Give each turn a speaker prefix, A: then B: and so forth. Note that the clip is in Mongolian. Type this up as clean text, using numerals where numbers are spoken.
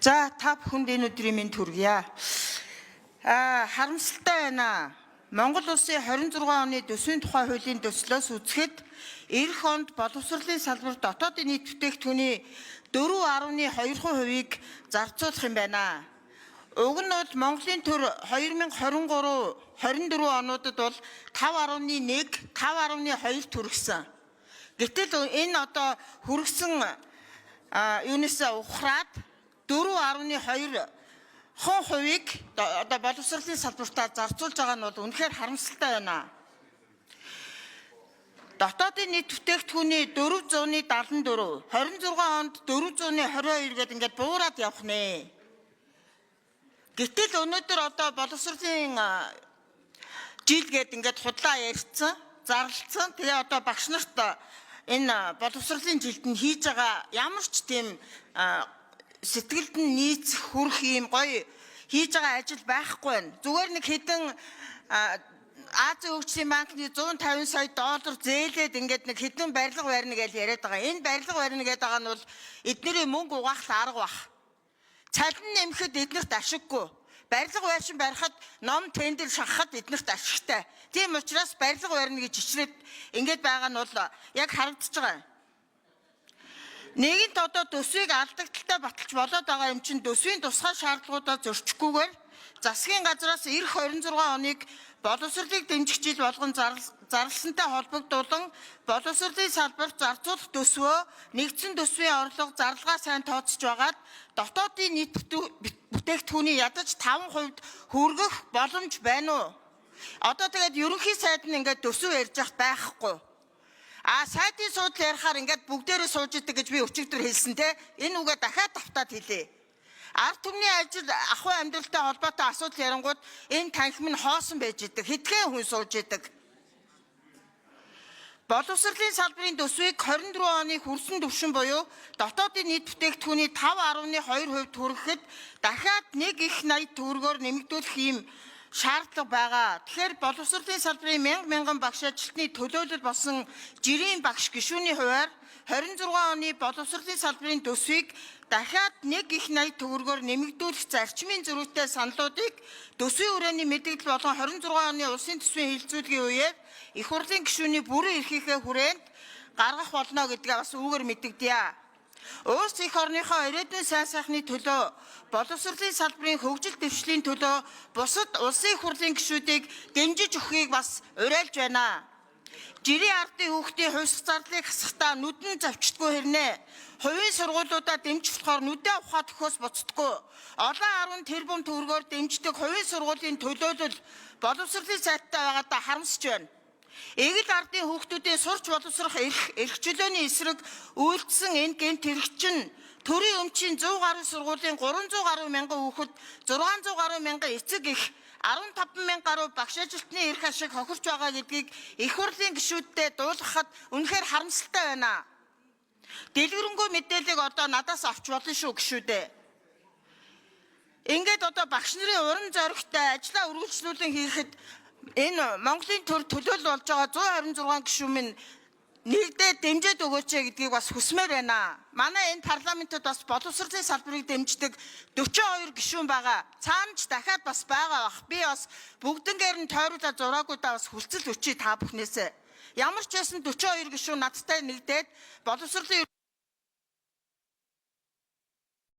A: За, та бүхэнд энэ өдрийн мэнд хүргье. Харамсалтай байна. Монгол улсын 26 оны төсвийн тухай хуулийн төслөөс үзэхэд ирэх онд боловсролын салбар дотоодын нийт бүтээгдэхүүний 4.2%-ийг зарцуулах юм байна. Уг нь бол Монголын төр 2023 24 онуудад бол 5.1, 5.2 түргэсэн. Гэтэл энэ одоо хүргэсэн юунаас ухраад 4.2 хон хувийг одоо боловсролын салбартаа зарцуулж байгаа нь бол үнэхээр харамсалтай байна. Дотоодын нийт бүтээгдэхүүний 474, 26 онд 422 гээд ингээд буураад явах нэ. Гэтэл өнөөдөр одоо боловсролын жил гээд ингээд худлаа ярьцсан, зарлцсан. Тэгээ одоо багш нарт энэ боловсролын жилд нь хийж байгаа ямар ч тийм сэтгэлд нь нийцэх, хүрэх юм гоё хийж байгаа ажил байхгүй байна. Зүгээр нэг хэдэн Азийн хөгжлийн банкны 150 сая доллар зээлээд ингээд нэг хэдэн барилга барина гэж яриад байгаа. Энэ барилга барина гэдэг байгаа нь бол эднэрийн мөнгө угаах арга бах. Цалин нэмэхэд эднэрт ашиггүй. Барилга байшин барихад, ном тендер шахахад эднэрт ашигтай. Тийм учраас барилга барина гэж ичрээд ингээд байгаа нь бол яг харагдаж байгаа. Нэгэнт одоо төсвийг алдагдaltaй баталж болоод байгаа юм чинь төсвийн тусгай шаардлагуудаа зөрчихгүйгээр засгийн газраас ирэх 26 оныг боловсролыг дэмжих жил болгон зарласантай холбогдуулан боловсролын салбарт зарцуулах төсвөө нэгдсэн төсвийн орлого зарлагаа сайн тооцож байгаад дотоодын нийт бүтээгдэхүүний ядаж 5% хүргэх боломж байна уу? Одоо тэгээд ерөнхий сайд нь ингээд төсөв ярьж байхад байхгүй. А сайдын суудлын ярихаар ингээд бүгдээрээ сууж идэг гэж би өчигдөр хэлсэн те. Энэ үгээ дахиад давтаад хэлье. Ард түмний ажил, ахуй амьдралтай холбоотой асуудал ярангууд энэ танхим нь хоосон байж идэг. Хэдхэн хүн сууж идэг. Боловсролын салбарын төсвийг 24 оны хүрсэн түвшин буюу дотоодын нийт бүтээгдэхүүний 5.2% хүрэхэд дахиад нэг их 80 төгрөгөөр нэмэгдүүлэх ийм шаардлага байгаа. Тэгэхээр боловсролын салбарын мянга мянган багш ажилтны төлөөлөл болсон жирийн багш гишүүний хувиар 26 оны боловсролын салбарын төсвийг дахиад нэг их 80 төгрөгөөр нэмэгдүүлэх зарчмын зөрүүтэй саналуудыг төсвийн хүрээний мэдээлэл болон 26 оны улсын төсвийн хэлэлцүүлгийн үеэр их хурлын гишүүний бүрэн эрхийнхээ хүрээнд гаргах болно гэдгээ бас үүгээр мэдэгдэе. Улс эх орныхоо ирээдүйн сайн сайхны төлөө, боловсролын салбарын хөгжил дэвшлийн төлөө бусад улсын их хурлын гишүүдийг дэмжиж өгөхийг бас уриалж байна. Жирийн ардын хүүхдийн хувьсах зарлыг хасахдаа нүдэн завчдгүй хэрнээ. Хувийн сургуулиудаа дэмжих болохоор нүдээ ухаа төхөөс буцдаггүй. Олон арван тэрбум төгрөгөөр дэмждэг хувийн сургуулийн төлөөлөл боловсролын сайттай байгаадаа харамсаж байна. Эгэл ардын хүүхдүүдийн сурч боловсрох эрх, эрх чөлөөний эсрэг үйлдсэн энэ гэмт хэрэг чинь төрийн өмчийн 100 гаруй сургуулийн 300 гаруй мянган хүүхэд, 600 гаруй мянган эцэг эх, 15 мянга гаруй багш ажилтны эрх ашиг хохирч байгаа гэдгийг их хурлын гишүүддээ дуулгахад үнэхээр харамсалтай байна. Дэлгэрэнгүй мэдээллийг одоо надаас авч болно шүү, гишүүдээ. Ингээд одоо багш нарын урам зоригтой ажлаа үргэлжлүүлэн хийхэд энэ Монголын төр төлөөлөл болж байгаа 126 гишүүн минь нэгдээ дэмжиж өгөөч гэдгийг бас хүсмээр байна. Манай энэ парламентод бас боловсролын салбарыг дэмждэг 42 гишүүн байгаа. Цаана ч дахиад бас байгаа бах. Би бас бүгднгээр нь тойруулаад зураагүй да, бас хүлцэл өчье та бүхнээсээ. Ямар ч байсан 42 гишүүн надтай нэгдээд боловсролын